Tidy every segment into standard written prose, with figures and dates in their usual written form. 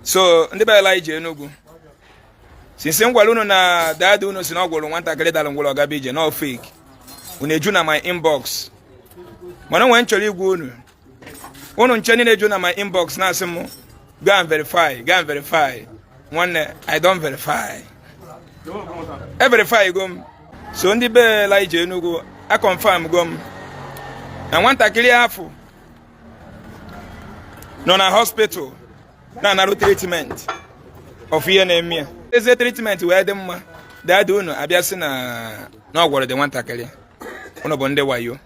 So ndị be Elijah Enugu, since m gwara unu na dada unu si na ọ gwụrụ nwatakịrị dara ngwụrọ gaba ije na fake, unu eju na my inbox. Mana onwe m chọrọ igwa unu, unu nche niile eju na my inbox na-asị m, "Go and verify, go and verify." Nwanne, I don verify. E verify go m. So ndị be Elijah Enugu, a confirm go m na nwatakịrị afọ nọ na hospital na-anarụ treatment of ihe na-eme ya. Eze treatment wee dị mma, dada unu abịa sị na ọ gwọrọ dị nwatakịrị. Unu bụ ndị wayo.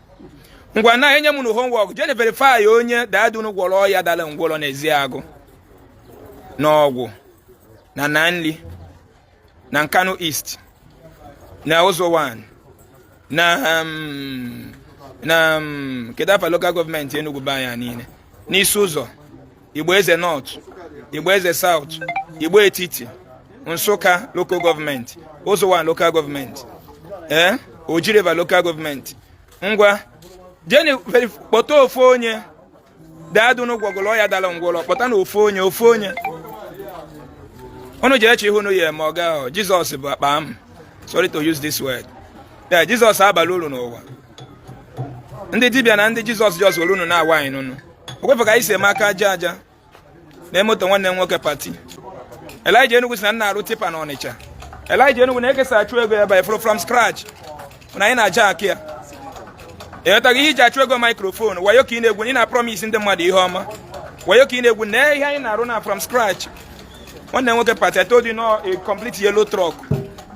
Ngwa, na enye m nu homework: jee verify onye dada unu gwọrọ ọya dara ngwọrọ n'ezi agụ n'ọgwụ na nli na Nkanu East na ụzọ 1 na kedu afa local government Enugu be anyị niile, n'isi ụzọ Igbo Eze North, Igbo Eze South, Igbo Etiti, Nsụka local government, ụzọ 1 local government, ee, Oji River local government. Ngwa, jeni kpọta ofu onye daadụ gwọgọrọ ọya dara ngwụrọ. Kpọta na ofu onye, ofu onye unu jee eche ihe unu ya eme. Ọga Jizọs bụ akpa m, sorry to use this word. Ya Jizọs abalị uru n'ụwa. Ndị dibịa na ndị Jizọs jos were unu na-awa anyị nụnụ. O ka anyị si eme aka aja aja na moto. Nwanne m nwoke pati Elijah Enugu si na nna arụ tipper na Ọnịcha. Elijah Enugu na-ekesa achụ ego ebe a from scratch na anyị na-aja akị ya. Ịghọtaghị ihe iji achụ ego? Microphone wayo ka ị na-egwu. Ị na-promise ndị mmadụ ihe ọma, wayo ka ị na-egwu. Na ihe anyị na-arụ na from scratch. Nwanne m nwoke pati, I told you, no, a complete yellow truck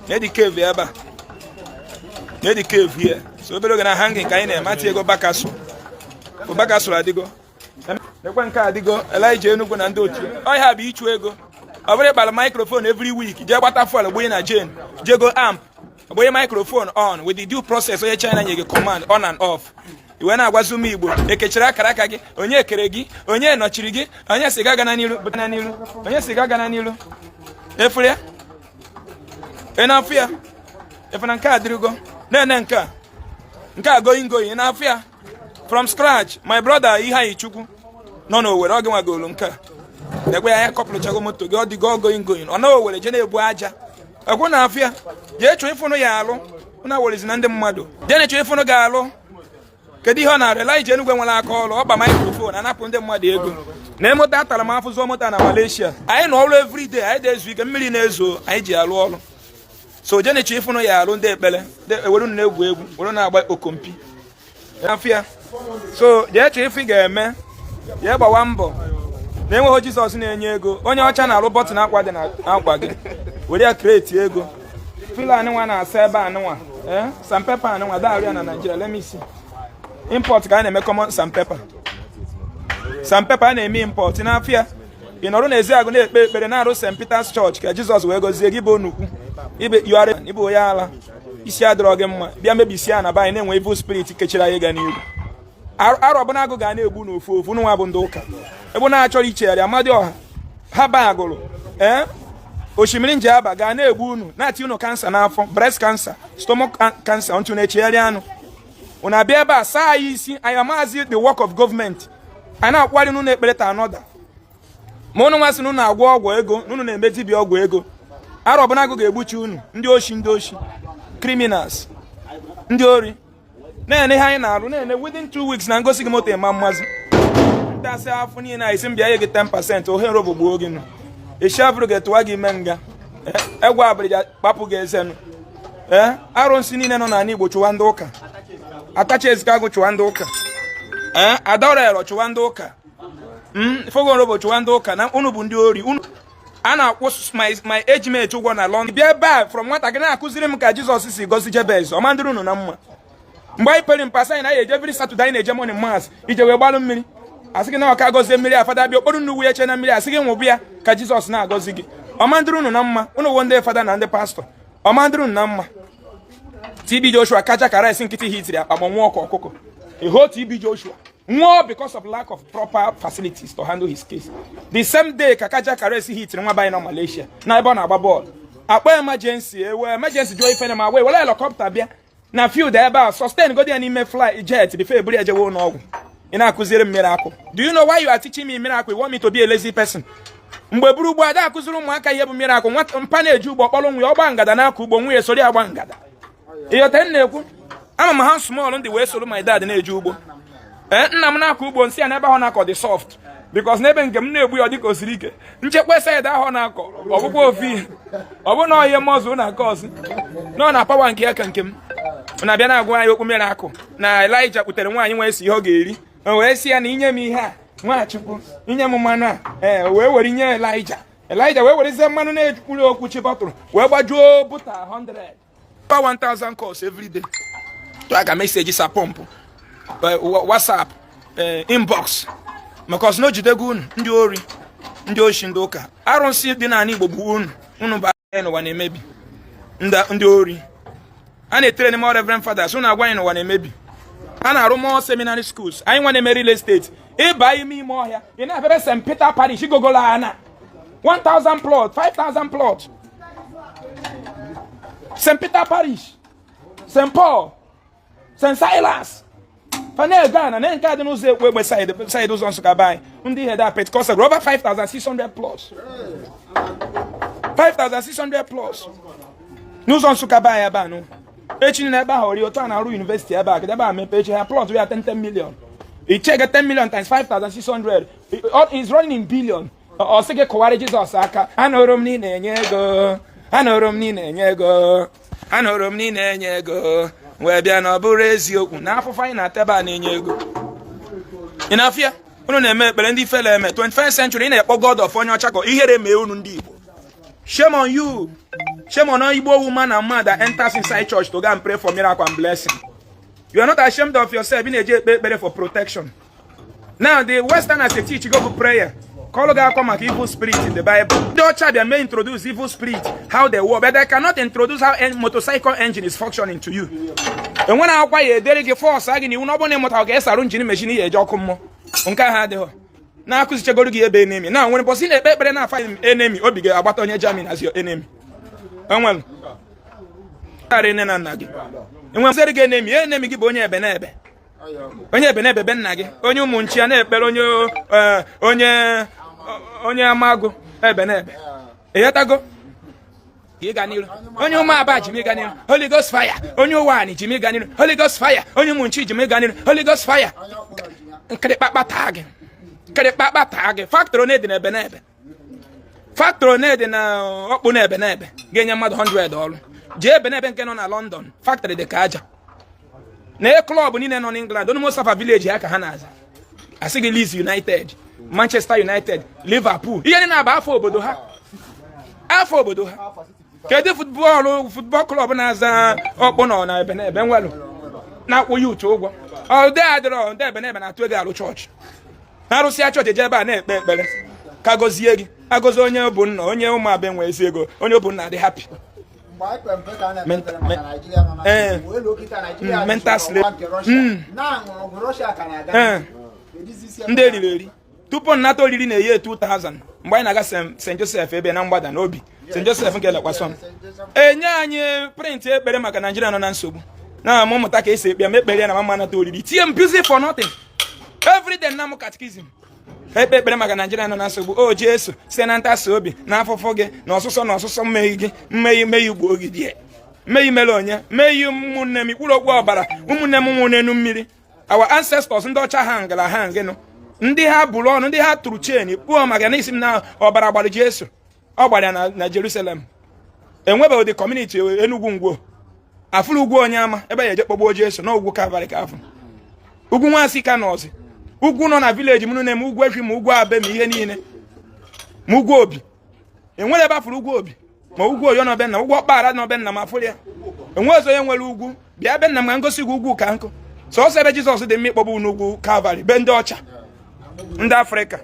na the cave ebe a, na the cave here. So obere oge na hanging ka anyị na-eme ati ego bakasụ bakasụ adịgo. Ekwe nke adịgo. Elijah Enugu na ndị otu ọhịa bụ ịchụ ego. Ọ bụrụ ịkpara microphone every week, jee gbata fuel gbunye na gen, jego amp, gbunye microphone on with the due process. Onye China nye gị command on and off, iwe na-agwazi ụmụ Igbo ekechiri akara aka gị. Onye kere gị? Onye nọchiri gị? Onye si ga na n'iru na n'iru? Onye si ga na n'iru? Efuru ya, ị na-afụ ya? Efu na nke a dịrịgo na-ene nke a, nke a going going. Ị na-afụ ya? From scratch. My brother Iheanyi Chukwu nọ n'Owere, ọ gị nwagolu nke a. Ekwe ya, ya kọpụrụchago moto gị, ọ dịgo going going. Ọ na Owere je na-ebu aja ekwe na afụ ya. Jee chọọ ịfụnụ ya alụ ụna werezi na ndị mmadụ. Jee na-chọọ ịfụnụ gị alụ. Kedu ihe ọ na-arụ? Elijah Enugu nwere aka ọrụ ọgba microphone anapụ ndị mmadụ ego na emoto. Atara m afụ zụọ moto na Malaysia. Anyị nọ ọrụ everyday, anyị na-ezu ike. Mmiri na-ezo, anyị ji alụ ọrụ. So jee na-chọọ ịfụnụ ya alụ. Ndị ekpere ewere unu na-egwu egwu, were na-agba okompi afịa. So jee chọọ ife ị ga-eme. Jee gbawa mbọ na enweghị Jizọs na-enye ego. Onye ọcha na-arụ button akwa dị n'akwa gị, were ya create ego. Filo anụnwa na-asa ebe anụnwa, ee, sandpaper anụnwa daarụ ya na Nigeria. Let me see, import ka a na-eme. Common sandpaper, sandpaper a na-eme import n'afịa. Ị nọrọ n'ezi agụ na-ekpe ekpere, na-arụ St. Peter's Church ka Jizọs wee gọzie gị. Bụ onukwu ịbụ onye ala, isi adịrọ gị mma. Bịa mebisie na be anyị na-enwe evil spirit kechiri anyị ga n'iru. Arọ ọbụla agụ ga na-egbu n'ofu ofu. Nwa bụ ndị ụka ebe na-achọrọ ichegharị Amadioha ha ba agụrụ, ee, osimiri nji aba ga na-egbu unu, na-ati unu cancer n'afọ, breast cancer, stomach cancer, ntụ na-echegharị anụ. Unu abịa ebe a saa anyị isi anyị amazi the work of government. Anyị na-akwari n'ụlọ ekpere ta anọda ma unu nwa sị na unu agwọ ọgwụ ego, na unu na-eme dibịa ọgwụ ego. Arọ ọbụla agụ ga-egbuchi unu. Ndị oshi, ndị oshi, criminals, ndị ori na-ene ihe anyị na-arụ na-ene. Within 2 weeks na ngosi gị moto ịma mmazi ntasị afọ niile a isi mbịa nye gị 10%. Ohe nro bụ gbuo gị nụ eshi abụrụ ga-etụwa gị ime nga egwu abịrịja kpapụ gị ezenụ. Ee, arụnsị niile nọ n'ala Igbo, chụwa ndị ụka. Atacha ezikagụ, chụwa ndị ụka. Ee, adaọrọ, chụwa ndị ụka. Fogorobo, chụwa ndị ụka. Na unu bụ ndị ori. Unu a na-akwụ my age mate ụgwọ na London, bịa ebe a from nwatakịrị na-akụziri m ka Jizọs si gọzi Jebez. Ọma ndịrị unu na mma. Mgbe anyị pere mpe, asị anyị na anyị eje every Saturday, anyị na-eje morning mass ije wee gbalụ mmiri. Asị gị na ọka gọzie mmiri, afada bịa okporo nnukwu ya eche na mmiri, asị gị nwụbụ ya ka Jizọs na-agọzi gị. Ọma ndịrị unu na mma. Unu wo ndị fada na ndị pastọ, ọma ndịrị unu na mma. TB Joshua kacha ka rice nkịtị hitiri akpa ma nwụọ ka ọkụkọ. Eho TB Joshua nwụọ because of lack of proper facilities to handle his case. The same day ka kaja karesi hitiri nwa banyị na Malaysia na ebe ọ na-agba bọọlụ, akpọ emergency, ewe emergency jụọ ife na ma wee were helicopter bịa na field ebe a, sustain godi ya n'ime fly jet before eburu ya jewe ụlọ ọgwụ. Ị na-akụziri m miracle. Do you know why you are teaching me miracle? You want me to be a lazy person? Mgbe buru ugbo ada akụziri ụmụaka ihe bụ miracle. Nwata mpa na-eji ugbo kpọrọ nwa ya, ọgba ngada na-akọ ugbo, nwunye soro ya gba ngada. Ịghọta m na-ekwu? Ama m ha small ndị wee soro my dad na-eje ugbo. Ee, nna m na-akọ ugbo, nsị ya n'ebe ahụ na-akọ dị soft, because n'ebe nke m na-egbu ya ọ dị ka o siri ike. Nchekwa side ahụ na-akọ ọ bụkwa ofu ihe. Ọ bụ na ihe mmọzụ na-akọ ọzọ nọ na power nke ya ka nke m na-abịa na-agwa anyị okwu miracle na Elijah kputere nwaanyị nwee si ihe ọ ga-eri, o wee sị ya na inye m ihe a, Nwachukwu, inye m mmanụ a. Ee, wee were nye Elijah. Elijah wee werezie mmanụ na-ekwuru okwuchi bọtụlụ wee gbajuo bụta 100 over 1000 calls every day. Tụ aka message sa pọmpụ WhatsApp, inbox, maka ọsọ na o jidego unu, ndị ori, ndị oshi, ndị ụka arụsị dị n'ala Igbo bụ unu. Unu bụ n'ụwa na-emebi, ndị ori a na-etere n'ime reverend fathers. Unu agwa anyị n'ụwa na-emebi. A na-arụ more seminary schools. Anyị nwa na-eme real estate, ịba ime ime ọhịa, ị na-abịa St. Peter Parish gogolo ana 1000 plot, 5000 plot. St. Peter Parish, St. Paul, St. Silas, fanel Ghana na nke a dị n'ụzọ ekwu egbe side ụzọ Nsụka be anyị, ndị ihe da Pentecostal over 5600 plus, 5600 plus n'ụzọ Nsụka be anyị ebe a nụ. Echi na ebe ahụ ori otu a na-arụ university ebe a, kedu ebe a mepe echi, ha plot ya 10 10 million. Ichege 10 million times 5600 is running in billion. Ọ sị gị kụwarị Jizọs aka. Anụrụ m na ị na-enye ego, anụrụ m na ị na-enye ego, anụrụ m na ị na-enye ego, wee bịa na ọ bụrụ eziokwu na afụfụ anyị na-ata ebe a na-enye ego. Ị na-afịa unu na-eme ekpere ndị fele eme 21st century. Ị na-ekpọ God of onye ọcha ka ihere mee unu ndị Igbo. Shame on you. Shame on Igbo woman and man that enters inside church to go and pray for miracle and blessing. You are not ashamed of yourself. Ị na-eje ekpe ekpere for protection. Now the westerners dey teach go prayer kọlụ gị akọ maka evil spirit in the Bible. Ndị ọcha bịa may introduce evil spirit, how they work, but they cannot introduce how motorcycle engine is functioning to you. Enwere akwụkwọ ya edere gị force gị na iwu na ọ bụrụ na ịmụta ka esi arụ engine machine ya eje ọkụ mmụọ. Nke ahụ adịghị na-akụzichegoro gị ebe enemy na nwere bọsị na-ekpe ekpere na-afa enemy obi gị agbata onye Germany as your enemy. Enwere karị nne na nna gị enwere gị enemy. Enemy gị bụ onye ebe na ebe, onye ebe na ebe be nna gị, onye ụmụ nchi ya na-ekpere, onye onye onye amagụ ebe na ebe. Ịghọtago? Ịga n'iru, onye ụmụ aba ji m ịga n'iru, Holy Ghost fire. Onye ụwa anyị ji m ịga n'iru, Holy Ghost fire. Onye ụmụ nchi ji m ịga n'iru, Holy Ghost fire. Nkịrịkpakpa taa gị, nkịrịkpakpa taa gị. Factory na-edi na ebe na ebe, factory na-edi na ọkpụ na ebe na ebe ga-enye mmadụ 100 ọrụ. Jee ebe na ebe nke nọ na London, factory dị ka aja na club niile nọ n'England. Onye Mustafa village ya ka ha na-aza, asị gị Leeds United, Manchester United, Liverpool, ihe niile na-aba afọ obodo ha, afọ obodo ha. Kedu football club na-aza ọkpụ nọ na ebe na ebe nwelụ na-akwụ ya utu ụgwọ? Ọ dị adịrọ. Ndị ebe na ebe na-atụ ego alụ chọọchị. Na-arụsịa chọọchị, eje ebe a na-ekpe ekpere ka gọzie gị. Agọzi onye bụ nna, onye ụmụ abịa nwee ezi ego, onye bụ nna dị happy. Mgbe anyị pere mpe ka a na-ekpe ekpere maka Naijiria nọ na nsogbu. Elu okịta Naijiria Mental lụsoro slave. ọgụ nke Russia. Na-aṅụ ọgụ Russia ka na-aga n'ihu. Kedu isi Ndị eriri eri tupu nnata oriri na-eyi 2000 mgbe anyị na-aga St. Joseph ebe na mgbada n'obi St. Joseph nke Lekwason, enye anyị print ekpere maka Naijiria nọ na nsogbu na mụ mụta ka esi ekpe ya. Ma ekpere ya na mama nata oriri tie m busy for nothing every day. Na m catechism ekpe ekpere maka Naijiria nọ na nsogbu. O Jesu, site na ntasi obi na afụfụ gị na ọsụsọ na ọsụsọ mmehie gị, mmehie, mmehie gbuo gị die, mmehie mere onye mmehie ụmụnne m ikpuru okpu ọbara ụmụnne m nwụrụ n'elu mmiri. Our ancestors, ndị ọcha ha ngara ha ngịnụ, ndị ha bụrụ ọnụ, ndị ha tụrụ chen kpuo maka na isi m na ọbara gbara Jesu. Ọ gbara ya na Jerusalem. Enwebeghị ụdị community Enugwu ngwo afụrụ ugwu onye ama ebe ya eje kpọgbuo Jesu na ugwu Kalvarị ka afụ ugwu nwasị ka nọọsị ugwu nọ na village m na-eme ugwu efi ma ugwu abe ma ihe niile ma ugwu obi. Enwere ebe afụrụ ugwu obi ma ugwu oyo nọ be nna, ugwu ọkpara nọ be nna ma afụrụ ya. Enwe ọzọ onye nwere ugwu bịa be nna m ka ngosi gị ugwu ka nkụ. Sọsọ ebe Jizọs dị mma ịkpọgbu n'ugwu Kalvarị be ndị ọcha, ndị Afrịka.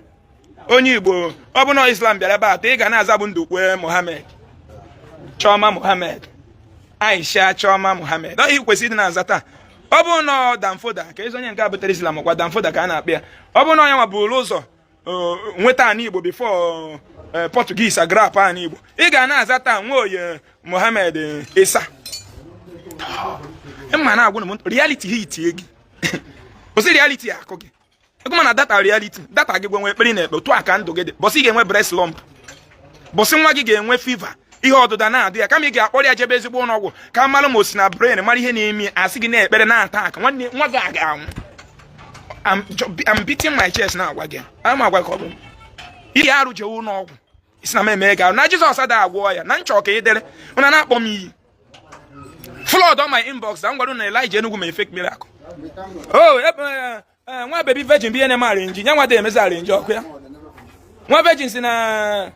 Onye Igbo ọ bụ na Islam bịara ebe a taa, ị ga na-aza bụ Ndukwe Mohammed, Chioma Mohammed, Aisha Chioma Mohammed. Ọ ihe kwesịrị ịdị na-aza taa. Ọ bụrụ na ọ Danfoda ka ezi onye nke a butere Islam kwa Danfoda ka a na-akpị ya. Ọ bụrụ na onye nwa buru ụzọ nweta ana Igbo before Portuguese agrap ana Igbo, ị ga na-aza taa Nwoye Mohammed Isa. Mma na-agwụ na reality hit gị, kwụsị reality akụ gị. Ego na data, reality data gị gwenwe ekpere na ekpe otu a ka ndụ gị dị. Bọsị ị ga-enwe breast lump, bọsị nwa gị ga-enwe fever, ihe ọdụda na-adụ ya, kama ị ga-akpọrọ ya jebe ezigbo ụlọ ọgwụ ka mara ma o si na brain, mara ihe na-eme, asị gị na-ekpere na-ata aka nwanne nwa gị a ga-anwụ. I'm beating my chest na-agwa gị, ama agwa ka ọ bụ ihe arụ jewe ụlọ ọgwụ isi na m eme gị arụ na Jizọs ada agwọ ya na nchọ ka ị dịrị ụna na-akpọ m iyi flood on my inbox na ngwado na Elijah Enugu mee fake miracle. Oh, nwa baby virgin bụ ihe na-eme arrange nya nwa dị emezi arrange ọkụ ya. Nwa virgin si na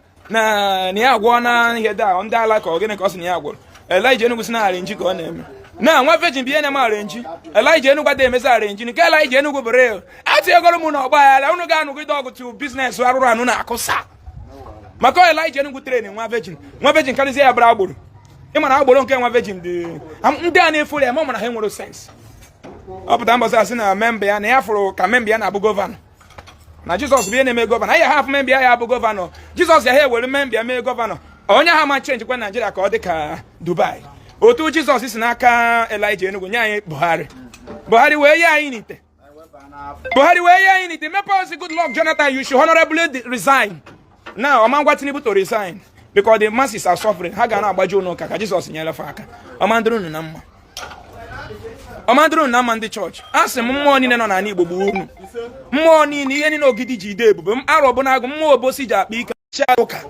ya agwọ na ihe da ndị ala ka ọ gịnị ka ọ sị na ya gwọrọ. Elijah Enugu si na arrange ka ọ na-eme na nwa virgin bụ ihe na-eme arrange. Elijah Enugu adịghị emezi arrange. Nke Elijah Enugu bụ real. Atinyegoro m na ọgba aghara unu ga-anụgide ọgụ tu business arụrụ anụ na-akụsa maka Elijah Enugu train nwa virgin. Nwa virgin karịzie ya bụrụ agboro. Ị mara agboro nke nwa virgin dị ndị a na-efuru ya ma ọ mara ha nwere sense. Ọ pụta mbọsị asị na member ya na ya fụrụ ka member ya na-abụ governor na Jizọs bụ ihe na-eme governor. Anyị hafụ member ya ya abụ governor, Jizọs ya ha ewere member ya mee governor. Onye ha ma change kwa Naijiria ka ọ dị ka Dubai. Otu Jizọs si n'aka Elijah Enugu nye anyị Buhari, Buhari wee nye anyị n'ite, Buhari wee nye anyị n'ite mepe ozi. Goodluck Jonathan, you should honorably resign now. Ọma ngwa Tinubu to resign because the masses are suffering. Ha ga na-agbaji ụlọ ụka ka Jizọs nyere fa aka. Ọma ndịrị unu na mma, ọma ndịrị unu na mma. Ndị chọọchị, a sị m, mmụọ niile nọ n'ala Igbo gbuo unu. Mmụọ niile, ihe niile ogidi ji ide ebube arọ bụ na-agụ mmụọ obosi ji akpa ike chi ụka,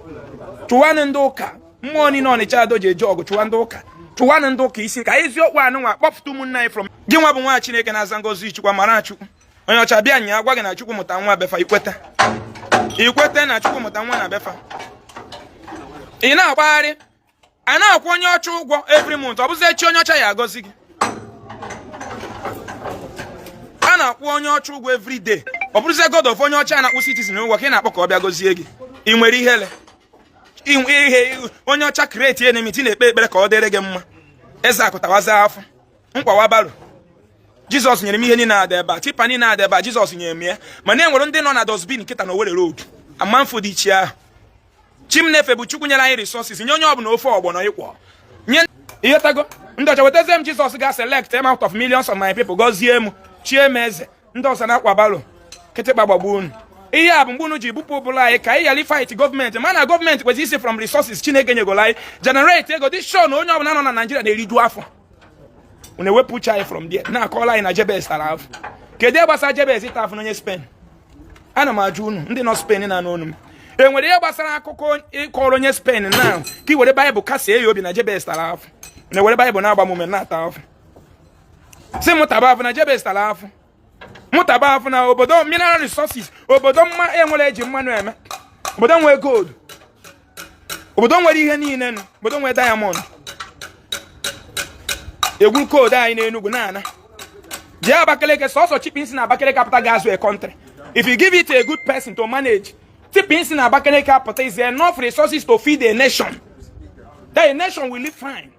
chụwanụ ndị ụka. Mmụọ niile Ọnịcha Ado ji eje ọgụ, chụwa ndị ụka, chụwanụ ndị ụka isi ka eziokwu anụ nwa kpọpụta ụmụnne anyị from gị. Nwa bụ nwa Chineke na-aza ngozi Chukwu mara Chukwu. Onye ọcha bịa nya gwa gị na Chukwu mụta nwa befa, ikweta, ikweta na Chukwu mụta nwa na befa. Ị na-agbagharị a na-akwụ onye ọcha ụgwọ every month, ọ bụzi echi onye ọcha ya agọzi gị. A na-akwụ onye ọcha ụgwọ every day, ọ bụrụzie God of onye ọcha na-akwụ citizen ụgwọ ka ị na-akpọ ka ọ bịa gọzie gị. Ị nwere ihele ihe onye ọcha create enemy na-ekpe ekpere ka ọ dịrị gị mma. Eze akụtawazi afọ nkwawa baro. Jizọs nyere m ihe niile ada ebe a, tipper niile ada ebe a, Jizọs nyere m ya. Mana e nwere ndị nọ na dustbin nkịta na Owerri Road amamfo dị iche ahụ. Chi m na-efe bụ Chukwu nyere anyị resources, nye onye ọbụla ofe ọgbọnọ ịkwọ nye ihe tago. Ndị ọcha wetazie m Jizọs ga select them out of millions of my people, gọzie m, chie m eze. Ndị ọzọ na-akwa baro kịtịkpa gbagbu unu. Ihe a bụ mgbe unu ji bupụ ụbụla anyị ka anyị ghara fight gọọmenti, mana gọọmenti kwesịrị isi from resources Chineke nyegoro anyị generate ego dị sure na onye ọbụla nọ na Naijiria na-eriju afọ. Unu ewepụ uche anyị from there na-akọọla anyị na Jebez tara afụ. Kedu ihe gbasara Jebez ịta afụ n'onye Spain? Ana m ajụ unu ndị nọ Spain na n'onu m, e nwere ihe gbasara akụkọ ịkọrọ onye Spain na ka ị were Baịbụl kasie ya obi na Jebez tara afụ? Na ewere Baịbụl na-agba m ume na-ata afụ, si mụtaba afụ na Jebez tara afụ, mụtaba afụ na obodo mineral resources, obodo mma enwere eji mmanụ eme, obodo nwere gold, obodo nwere ihe niile nụ, obodo nwere diamond, egwu code anyị n'Enugu na-ana jee Abakaliki sọsọ chipping si na Abakaliki apụta ga-azụ a country if you give it to a good person to manage. Tipping si na Abakaliki apụta is enough resources to feed a nation, that a nation will live fine.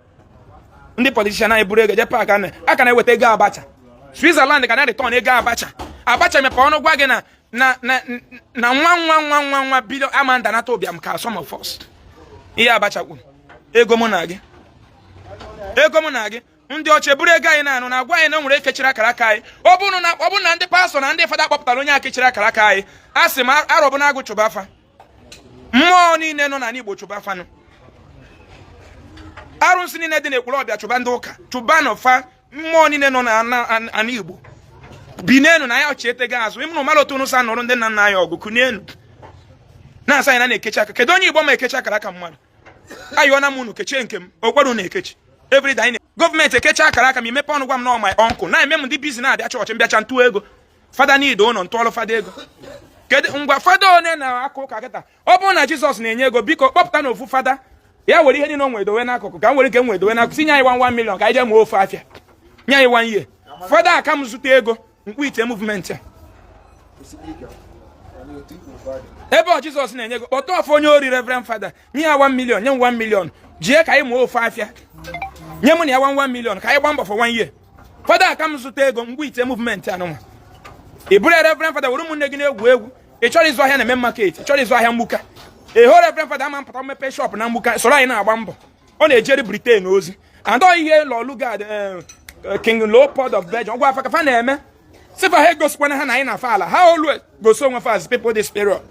Ndị politician anyị buru ego je park aka na-eweta ego Abacha. Switzerland ka na return ego Abacha. Abacha mepe ọnụ gwa gị na nwa nwa nwa nwa nwa billion ama ndanata ụbịam ka some of us. Ihe Abacha kwuru, ego mụ na gị, ego mụ na gị. Ndị ọcha eburu ego anyị na-anụ na-agwa anyị na o nwere ekechiri akara aka anyị. Ọ bụrụ na ndị pastọ na ndị fada kpọpụtara onye akechiri akara aka anyị, a sị m arọbụ na agụ chụba afa. Mmụọ niile nọ n'ala Igbo, chụba afanụ. Arụsị niile dị n'Ekwulọbịa, chụba ndị ụka, chụba nọfa. Mmụọ niile nọ n'ala Igbo bi n'enu na ya ọchị etego azụ ịmụrụ mara otu unu sa nụrụ ndị nna nna anyị ọgụ kunienu na-asa anyị na na-ekechi aka. Kedu onye Igbo ma ekechi akara aka mmadụ? Ayọna m unu kechie nke m okwere unu ekechi. Everyday anyị gọọmenti ekechi akara aka m. Imepe ọnụ gwa m na my uncle na-eme m ndị busy na-abịa chọọchị mbịacha ntụ ego fada niile ụlọ ntụọlụ fada ego. Kedu ngwa fada one na-aka ụka kịta? Ọ bụrụ na Jizọs na-enye ego, biko kpọpụta na ofu fada ya were ihe niile o nwere dowe n'akụkụ, ka m were nke m nwere dowe n'akụkụ, tinye anyị 1 million ka anyị jee mụọ ofe afịa, nye anyị 1 year. Fada aka m zụta ego mkpu ite movement a. Ebe ọ Jizọs na-enye ego, kpọta ọfụ onye ori reverend fada, nye ya 1 million, nye m 1 million, jie ka anyị mụọ ofe afịa, nye m na ya 1 million ka anyị gba mbọ for 1 year. Fada aka m zụta ego mgbe ite movement anụnwa. Ị bụrụ reverend fada, were ụmụnne gị na-egwu egwu. Ị chọrọ ịzụ ahịa na main market, ị chọrọ ịzụ ahịa mgbuka eho. Reverend fada ama mpụta mmepe shop na mgbuka, soro anyị na-agba mbọ. Ọ na-ejeri Britain ozi and ọ ihe Lord Lugard, King Leopold of Belgium, gwa afa ka fa na-eme. Sịfa ha egosikwana ha na anyị na-afa ala ha. Always gosi onwe fa as people dị superior,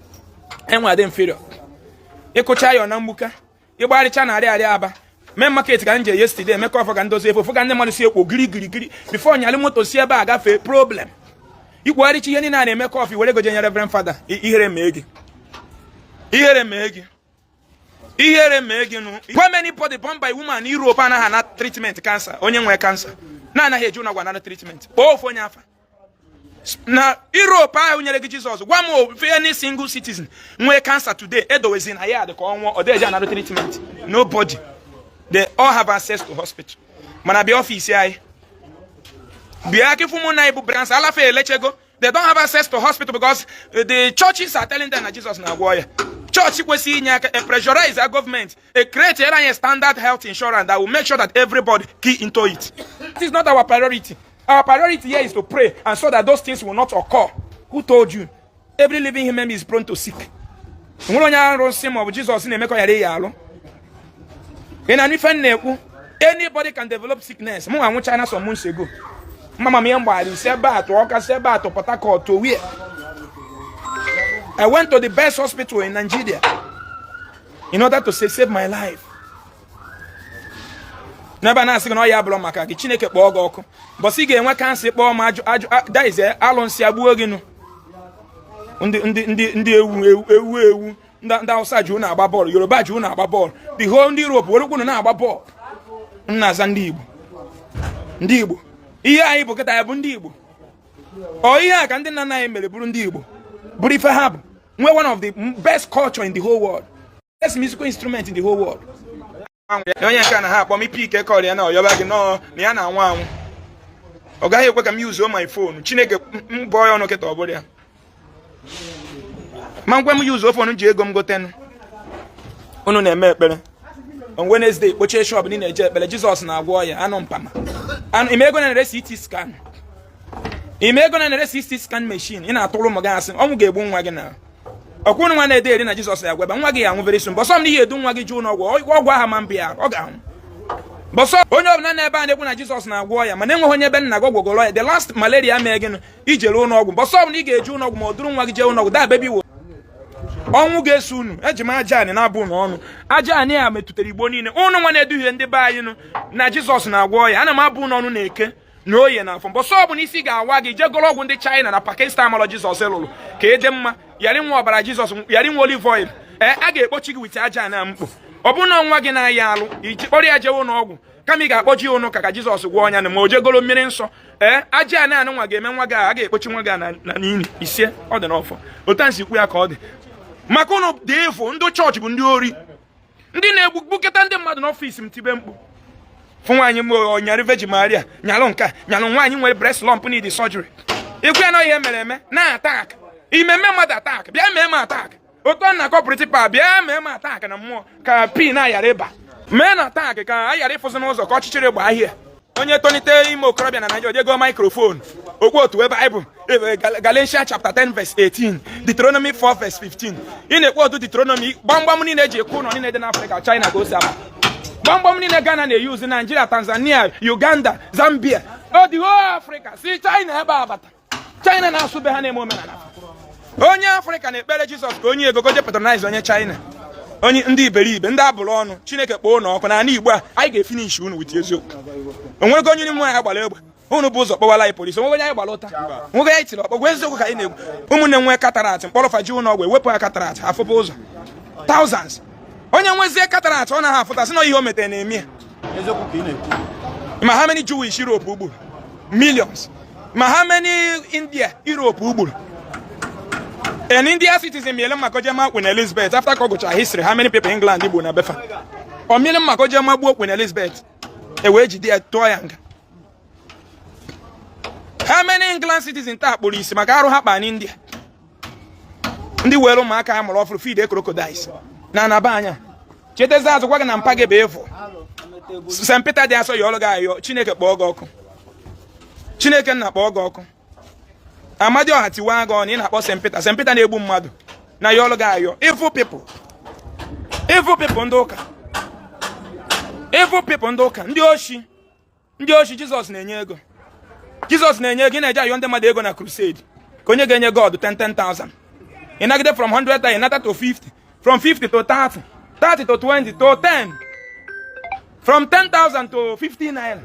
enwe adị inferior. Ịkụcha ya na mgbuka, ịgbarịcha narị arị aba main market ka m je yesterday. Emeka ọfọ ka ndozi efe ofu ka ndị mmadụ si ekwo giri giri giri before nyalị moto si ebe a gafee. Problem ikwugharịcha ihe niile a na-eme kọfị were goje nye Reverend Father. Ihere mee gị, ihere mee gị, ihere mee gị. Nụ, how many body born by woman Europe anaghị ana treatment cancer? Onye nwere cancer na-anaghị eji ụlọgwụ anara treatment, kpọọ ofu onye afa na Europe ahụ nyere gị Jizọs. Gwa m ofe any single citizen nwee cancer today edowezi na ya dị ka ọnwụọ, ọ dịghị anara treatment. Nobody. They all have access to hospital. Mana bịa office anyị, bịa ka ịfụ mụ na anyị bụ cancer alafe elechego. They don't have access to hospital because the churches are telling them na Jesus na-agwọ ya. Church kwesịrị inye aka, a pressurize our government, a create a standard health insurance that will make sure that everybody key into it. It is not our priority. Our priority here is to pray and so that those things will not occur. Who told you? Every living human is prone to sick. Nwere onye arụ nsị maọbụ Jizọs na-emekọ yara ya alụ. Ị na-anụ ife m na-ekwu? Anybody can develop sickness. Mụ anwụcha na some months ago. Mama m ihe mgbagharị si ebe a tụọ Ọka, si ebe a tụ Port Harcourt to where I went to the best hospital in Nigeria in order to save my life. N'ebe a na-asị gị na ọ ya abụrụ maka gị, Chineke kpọọ gị ọkụ. Bọsị ị ga-enwe cancer, kpọọ m ajụ ajụ daize alụnsị agbuo gị. Nụ, ndị ndị ndị ndị ewu ewu ewu ewu, ndị Hausa ji unu agba bọọlụ, Yoruba ji unu agba bọọlụ, the whole ndị Europe were unu na-agba bọọlụ. M na-aza ndị Igbo, ndị Igbo, ihe anyị bụ kịta ya bụ ndị Igbo. Ọ ihe a ka ndị nna nna anyị mere bụrụ ndị Igbo, bụrụ ife ha bụ, nwee one of the best culture in the whole world, best musical instrument in the whole world. Onye nke a na ha akpọ m ipe ike kọrọ ya na ọyọba gị nọọ na ya na-anwụ anwụ, ọ gaghị ekwe ka m yuzuo my phone. Chineke m bụọ ya ọnụ kịta, ọ bụrụ ya ma nkwe m yuzuo phone ji ego m gotenụ. Unu na-eme ekpere on Wednesday, kpochie shop niile, eje ekpere. Jizọs na-agwọ ya anụ mpama anụ. Ime ego na-ere CT scan, ime ego na-ere CT scan machine, ị na-atụrụ ụmụ gị asị ọnwụ ga-egbu nwa gị. Na ọkwụnụ nwa na-ede eri na Jizọs ya gweba nwa gị ya anwụ very soon. Bọsọ m na ihe edu nwa gị jee ụlọ ọgwụ, ọgwụ aha ma mbịa ọ ga-anwụ. Bọsọ onye ọbụla na-ebe a na-ekwu na Jizọs na-agwọ ya, mana enweghị onye ebe nna gị ọgwụgwọrọ ya. The last malaria mee gịnụ ijere ụlọ ọgwụ? Bọsọ ọbụla ị ga-eje ụlọ ọgwụ ma ọ duru nwa gị jee ụlọ ọgwụ, da bebi wo ọnwụ ga-eso unu. Eji m aja anị na-abụ unu ọnụ. Aja anị a metụtara Igbo niile. Unu nwa na-eduhie ndị be anyị nụ na Jizọs na-agwọ ya, ana m abụ unu ọnụ na Eke na Oye na Afọ. Mbọsọ ọbụla isi ga-awa gị, jee goro ọgwụ ndị China na Pakistan malọ Jizọs lụrụ ka ị dị mma, yara nwa ọbara Jizọs, yara nwa olive oil. Ee, a ga-ekpochi gị with aja na mkpo. Ọ bụrụ na nwa gị na-aya alụ, iji kpọrọ ya jewe ụlọ ọgwụ kama ị ga-akpọji ya ụnụ ka Jizọs gwọọ ọnya na ma o jegoro mmiri nsọ. Ee, aja a na-anụ nwa ga-eme nwa gị a ga-ekpochi nwa gị a na n'ili isie. Ọ dị n'ọfọ otu a nsi kwu ya ka ọ dị maka ụnụ dị efu. Ndị chọọchị bụ ndị ori, ndị na-egbu gbukọta ndị mmadụ n'office m, tibe mkpu fụ nwaanyị m onyarị Virgin Maria nyalụ nke a, nyalụ nwaanyị nwere breast lump need surgery. Ikwu ya na ihe mere eme na attack imeme mmadụ, attack bịa mee m attack otu ọ na-akọ principal, bịa mee m attack na mmụọ ka pin ayara ịba mee na attack ka a ghara ịfụzi n'ụzọ ka ọchịchịrị gbaa ahịa. Onye tolite ime okorobịa na Naịjirịa jego microphone okwu otu ebe Baịbụl, Galatians chapter 10 verse 18, Deuteronomy 4 verse 15. Ị na-ekwu otu Deuteronomy, gbamgbam niile eji ekwu ụlọ niile dị n'Afrịka, China ka o si aba. Gbamgbam niile Ghana na-eyuzi, Nigeria, Tanzania, Uganda, Zambia, ọ dị whole Africa si China ebe a bata. China na-asụ be ha na-eme omenala. Onye Afrịka na-ekpere Jizọs ka onye ego goje patronize onye China, onye ndị iberibe, ndị abụrụ ọnụ. Chineke kpọọ ụnụ ọkụ n'ala Igbo a. Anyị ga-efinish unu with eziokwu. Onwego onye n'ime anyị gbara egbe? Unu bụ ụzọ kpọwara anyị polisi. Onwego onye anyị gbara ụta? Onwego anyị tiri ọkpọ? Gwa eziokwu ka anyị na-ekwu. Ụmụnne nwee cataract, mkpọrọ faji ụlọ ọgwụ ewepụ ya cataract, afụpụ ụzọ thousands. Onye nwezie cataract, ọ naghị afụta, sị na ihe o metere na-eme ya. Eziokwu ka ị na-ekwu. Ma how many Jewish Europe ugburu? Millions. Ma how many India Europe ugburu? An India citizen miele maka jema Queen Elizabeth after ka ọ gụchara history, how many people England gburu na befa. Ọ miele maka jema gbuo Queen Elizabeth, e wee jide ya tụọ ya nga. How many England citizen taa kpụrụ isi maka arụ ha kpa n'India? Ndị were ụmụaka ha mụrụ ọfụrụ feed crocodiles na anaba anya. Chetezi azụ gwa gị na mpa gị bụ ịfụ St. Peter dị asọ ya ọrụ gị ayọ. Chineke kpọọ gị ọkụ. Chineke nna kpọọ gị ọkụ. Amadioha tiwa gị ọnụ. Ị na-akpọ St. Peter, St. Peter na-egbu mmadụ na ya ọrụ gị ayọ. Evil people, evil people, ndị ụka, evil people, ndị ụka, ndị oshi, ndị oshi. Jizọs na-enye ego. Jizọs na-enye gị, na-eje ayọ ndị mmadụ ego na crusade ka onye ga-enye God 10 10,000. Ị nagide from 100, ị nata to 50, from 50 to 30, 30 to 20 to 10, from 10,000 to 50 naira.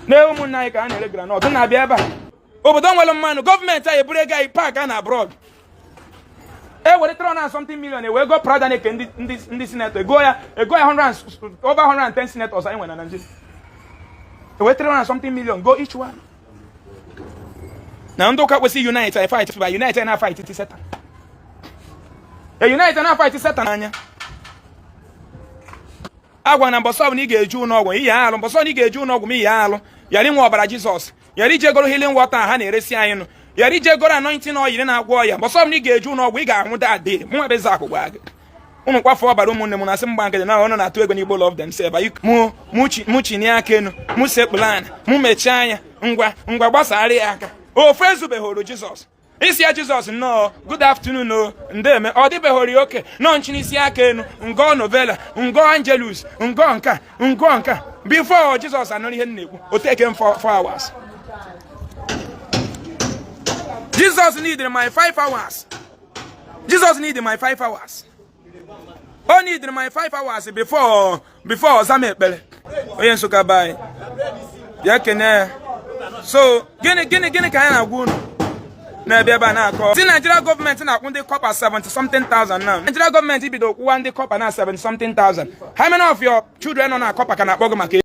Na ụmụnne anyị ka a na-ere groundnut na-abịa ebe a. Obodo nwere mmanụ, gọọmenti anyị eburu ego anyị park a na abroad. E were 300 and something million ewee go Prada na-eke ndị senator ego ya, ego ya 100 over 110 senators anyị nwere na Nigeria. Ewere 300 and something million go each one. Na ndị ụka kwesịrị unite, I fight by unite na fight it Satan. E unite na fight Satan anya. Agwa na mbọsọ ọbụla ị ga-eje ụlọ ọgwụ iyi alụ, mbọsọ ọbụla ị ga-eje ụlọ ọgwụ ma iyi alụ, yara inwe ọbara Jizọs, yara ije goro healing water ha na-eresi anyị nụ, yara ije goro anointing oil na-agwọ ọya, mbọsọ ọbụla ị ga-eje ụlọ ọgwụ, ị ga-anwụ dadị. Mụ ebe Zakụ gwa gị, ụnụ kwafe ọbara ụmụnne m na-asị mgba nkịtị na ọnụ na-atụ ego n'Igbo love themselves. Mụ chinie aka enu, mụ sekpụrụ anya, mụ mechie anya, ngwa ngwa gbasara ya aka. Ofu ezubeghoro Jizọs isi ya, Jizọs nnọọ, good afternoon o, ndeme ọ dịbeghori oke nọ nchinisi aka enu, ngọ novena, ngọ angelus, ngọ nka, ngọ nka, before Jizọs anụrụ ihe m na-ekwu. O take m 4 hours. Jesus needed my 5 hours. Jesus needed my 5 hours. O needed my 5 hours before ọza m ekpere. Onye Nsụka be anyị bịa kene ya. So gịnị ka anyị na-agwa unu na-abịa ebe a na-akọ si Nigeria gọọmenti na-akwụ ndị corper 70 something thousand now? Nigeria gọọmenti bido kwụwa ndị corper na 70 something thousand. How many of your children nọ na corper ka na-akpọ gị maka